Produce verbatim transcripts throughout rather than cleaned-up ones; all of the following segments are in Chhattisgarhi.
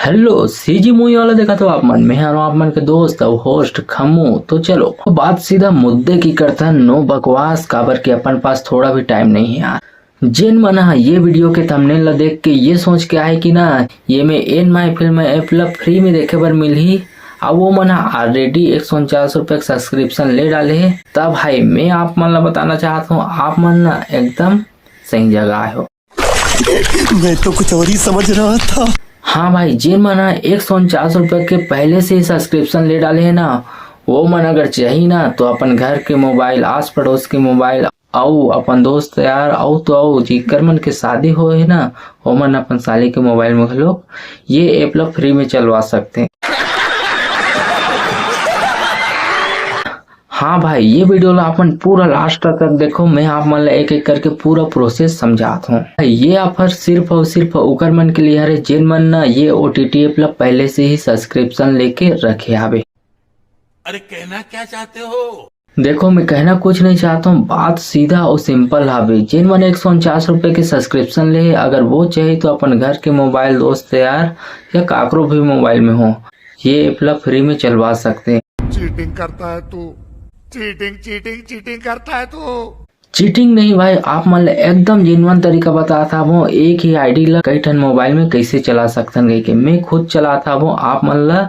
हेलो, सीजी मूवी वाला देखत हो आप मन, मैं हूं आप मन के दोस्त अउ होस्ट खम्मू। तो चलो, बात सीधा मुद्दे की करथन, नो बकवास, काबर के अपन पास थोड़ा भी टाइम नहीं है यार। जेन मन ह ये वीडियो के थंबनेल ला देख के ये सोच के आए कि ना, ये में एन माई फिल्म ऐप ला फ्री में देखे बर मिलही, अउ वो मन ह ऑलरेडी एक सौ उनचास रुपए के सब्सक्रिप्शन ले डाले हे, तब भाई मैं आप मन ला बताना चाहत हूँ, आप मन ना एकदम सही जगह आए हो। मैं तो कुछ और ही समझ रहा था। हाँ भाई, जेन मन ह एक सौ उनचास रुपए के पहले से ही सब्सक्रिप्शन ले डाले हे ना, वो मन अगर चाही ना, तो अपन घर के मोबाइल, आस पड़ोस के मोबाइल, अउ अपन दोस्त यार, अउ तो अउ जेकर मन के शादी होए हे ना, ओमन अपन साली के मोबाइल में घलोक ये ऐप ला फ्री में चलवा सकते हैं। हाँ भाई, ये वीडियो ला अपन पूरा लास्ट तक देखो, मैं आप मन ला एक एक करके पूरा प्रोसेस समझात हूँ। ये ऑफर सिर्फ और सिर्फ उकर मन के लिए हरे, जेन मन ना ये ओटीटी ऐप ला पहले से ही सब्सक्रिप्शन लेके रखे हावे। अरे, कहना क्या चाहते हो? देखो, मैं कहना कुछ नहीं चाहता हूँ, बात सीधा और सिंपल हावे। जेन मन एक सौ उनचास रुपए के सब्सक्रिप्शन ले हे, अगर वो चाहे तो अपन घर के मोबाइल, दोस्त यार या काकरो भी मोबाइल में हो, ये ऐप ला फ्री में चलवा सकते हैं। चीटिंग करता है तू, चीटिंग, चीटिंग, चीटिंग करता है तू। चीटिंग नहीं भाई, आप मन ला एकदम जेन्युइन तरीका बतात हवं। एक ही आईडी ला कई ठन मोबाइल में कैसे चला सकथन कह के मैं खुद चलात हवं। आप मन ला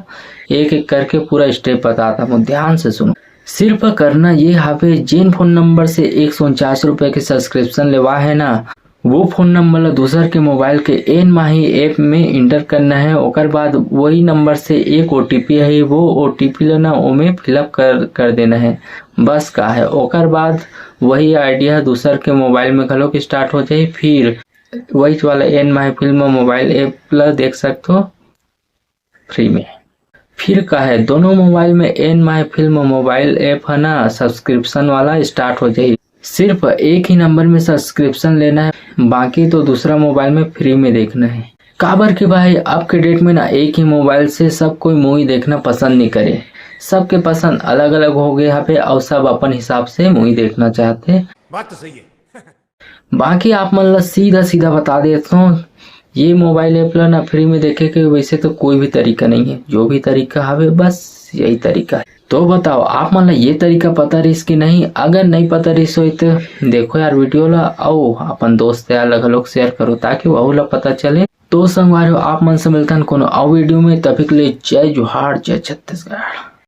एक एक करके पूरा स्टेप बतात हवं, ध्यान से सुनो। सिर्फ करना ये हावे, जेन फोन नंबर से एक सौ उनचास रुपए के सब्सक्रिप्शन लेवा है ना, वो फोन नंबर ला दूसर के मोबाइल के एन माही ऐप में इंटर करना है। ओकर बाद वही नंबर से एक ओटीपी है, वो ओटीपी ला ना ओमे फिलअप कर कर देना है। बस का है, ओकर बाद वही आईडी ह दूसर के मोबाइल में घलोक स्टार्ट हो जाही। फिर वही वाला एन माही फिल्म मोबाइल ऐप ला देख सकथो फ्री में। फिर का है, दोनों मोबाइल में एन माही फिल्म मोबाइल ऐप है ना, सब्सक्रिप्शन वाला स्टार्ट हो जाही। सिर्फ एक ही नंबर में सब्सक्रिप्शन लेना है, बाकी तो दूसरा मोबाइल में फ्री में देखना है। काबर कि भाई, अब के डेट में ना एक ही मोबाइल से सब कोई मूवी देखना पसंद नहीं करे, सबके पसंद अलग अलग हो गए हवे और सब अपन हिसाब से मूवी देखना चाहते। बात तो सही है। बाकी आप मन ला सीधा सीधा बता देत हूँ, ये मोबाइल ऐप ला ना फ्री में देखे के वैसे तो कोई भी तरीका नहीं है, जो भी तरीका हवे बस यही तरीका है। तो बताओ, आप मन ला ये तरीका पता रहिस कि नहीं? अगर नहीं पता रहिस होई तो देखो यार वीडियो ला, अउ अपन दोस्त यार ला घलोक शेयर करो ताकि वहू ला पता चले। तो संगवारी हो, आप मन से मिलथन कोनो अउ वीडियो में, तभी के लिए जय जोहार, जय छत्तीसगढ़।